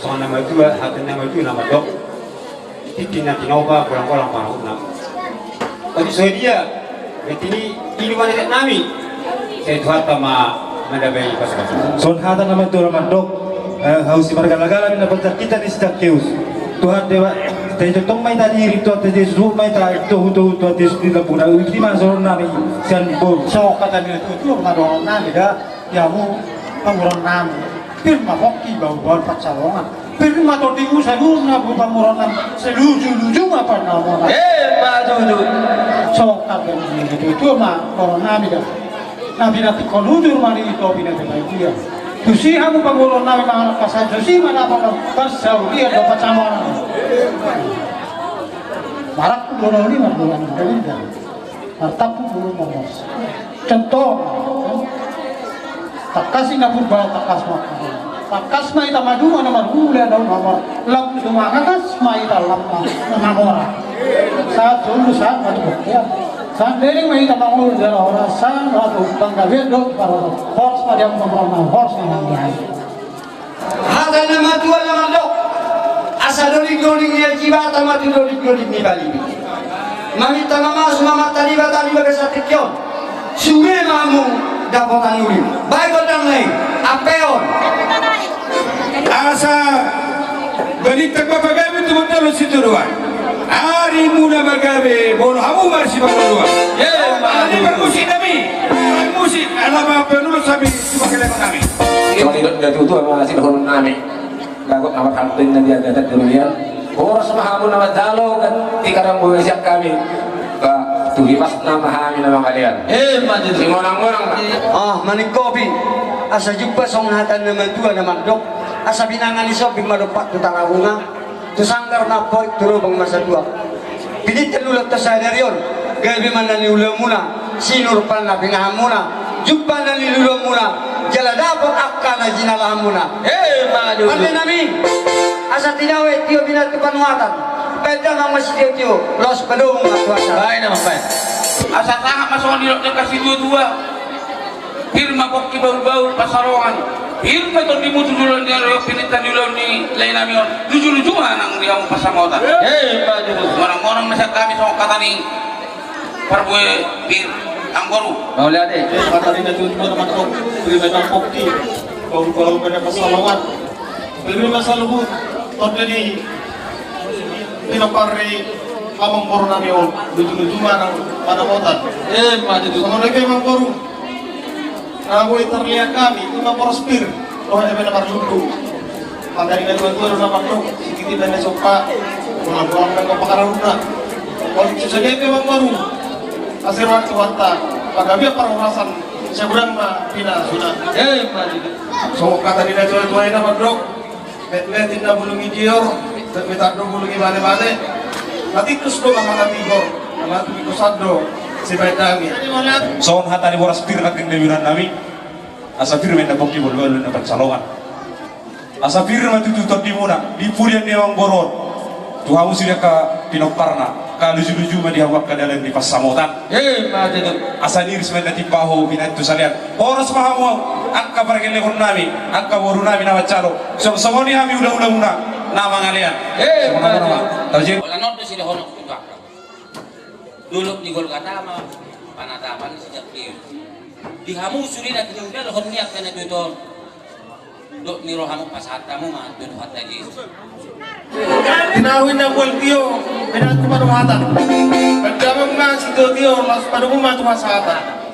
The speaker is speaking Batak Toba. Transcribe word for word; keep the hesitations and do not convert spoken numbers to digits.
Songon na matua, hata ni na matua na mandok: Tintin na tinopa, golang-golang pangarahutna. Oti so dia, berarti ini, ini mana nami. Sai Tuhanta ma mandapati pasu-pasu. Songon hata ni na matua na mandok, eh, hau simargala-gala na pansaritaan ni si Sakeus. Tuhan Debata, taida tong ma hita diri, Tuhanta Jesus, ma hita tohu-tohu, Tuhanta Jesus di lambungna, uji ma songon nami sian boru. Songon hata ni na tuatua ma dohonon nami da. Di hamu pamoruon nami, pir ma pongki bahulbahul pansalongan, pir ma tondimu saluhutna, pamoruon nami, saluju-luju ma pansalongan. Emma tutu. Songon hata ni na tuatua ma dohonon nami da. Na pinantikhon hujur ma di topi na pinantikhon. Tusi hamu pamoruon nami mangalangka sahat, tusi ma dapot parsaulian dohot pansalongan. Marangkup do na uli margolang galinda. Martampuk bulu mongos. Contoh. Tangkas i na purba, tangkas ma. Tangkas ma hita maduma na marhula dohot na mamora. Lam tu mangagas ma hita lam ma mamora. Sahat solu sahat ma tu buktian. Sahat dering ma hita mangolu jala ora sahat ma tu panggabean dohot paroro. Horas ma di hamu mamora, horas ma di hamu. Hata ni na matua na mandok: Asa dodik-dodik ni Ajibata ma tu dodik-dodik ni Palibi. Maminta mamasu ma Amanta Debata di bagasan tingki on, sude ma hamu dapotan uli. Baen gondang na i, ampe on. Asa balintang ma pagabe tu bontean on situduan. Arimuna ma gabe, boru hamu ma sipangaluan. Emma tutu. Parmusik nami, parmusik, ala ma penulos hami. Ima nidok ni na tuatua ma sidohonon nami. Bagot na marhalto inna di agatan di rumian. Horas ma hamu na manjalo, kan, di karang boya sian hami. Ba, tu hipasna ma hami na mangalean. Emma tutu. Simonang-monang ma. Ah, maningkopi. Asa jumpa songon hata ni na matua na mandok: Asa binanga ni sombing ma dompak tu tangabunga. Tu sanggar ma amporik, tu lobang ma satuak. Pinantikhon ulaon tu sadari on, gabe ma na niulamuna, sinur panna pinahanmuna, jumpang na niluluanmuna, jala dapot angka na jinalahanmuna. Emma tutu. Pande nami, asa tinau aek tio binanga tu panuatan, baen damang ma sitio-tio, laos padomu ma tu asa. Baen damang, baen. Asa sahat ma songon nidok ni angka situatua. Pir ma pongki bahulbahul pansalongan. Pir ma tondimu tu joloan ni ari on, pinantikhon ulaon ni lae nami on. Luju-luju ma nang di hamu pansamotan. Emma tutu. Monang-monang ma sian hami songon hata ni parbue pir, amangboru. Mauliate. Hata ni na tuatua na mandok: Pir ma pongki bahulbahul pansalongan. Pir ma saluhut tondi ni pinompar ni amangboru nami on, luju-luju ma nang pansamotan. Emma tutu. Songon i pe, amangboru, na boi tarlihat hami, ima poros pir dohot eme na marlundu. Hata ni na tuatua do na mandok: Sititi baen na sompa, golang-golang baen pangarahutna. Olo, songon i pe, amangboru, asa roha ni Tuhanta, pagabean parhorasan, sai godang ma pinasuna. Emma tutu. Songon hata ni na tuatua i na mandok: Metmet inna bulung ni Dior, metmet do bulung ni bale-bale. Na tintus do ma mangatigor, na matu ingkosan do sibaen dame. Songon hata ni boras pir nangkin di binahen nami. Asa pir ma inna pongki bahulbahul pansalongan. Asa pir ma tutu tondimuna di pudian ni amangboru on. Tu hamu sude angka pinomparna, angka luju-luju ma di hamu angka dalan ni pansamotan. Emma tutu. Asa niris ma inna timbaho binahen tu salean. Horas ma hamu angka pargellengon nami, angka boru nami na manjalo. Songon i hami ula-ulamuna na mangalean. Emma tutu. Taujeng. Holan on do sidohonon tu angka. Dolok ni Golgata ma panatapan ni si Sakeus. Di hamu sude na tinodohon ni angka na tuatua on. Dok ni rohamu pasahat hamu ma tu Tuhanta Jesus. Tinahu inna mual tio, binahen tu padomu hata. Baen damang ma sitio-tio, laos padomu ma tu hasahatan.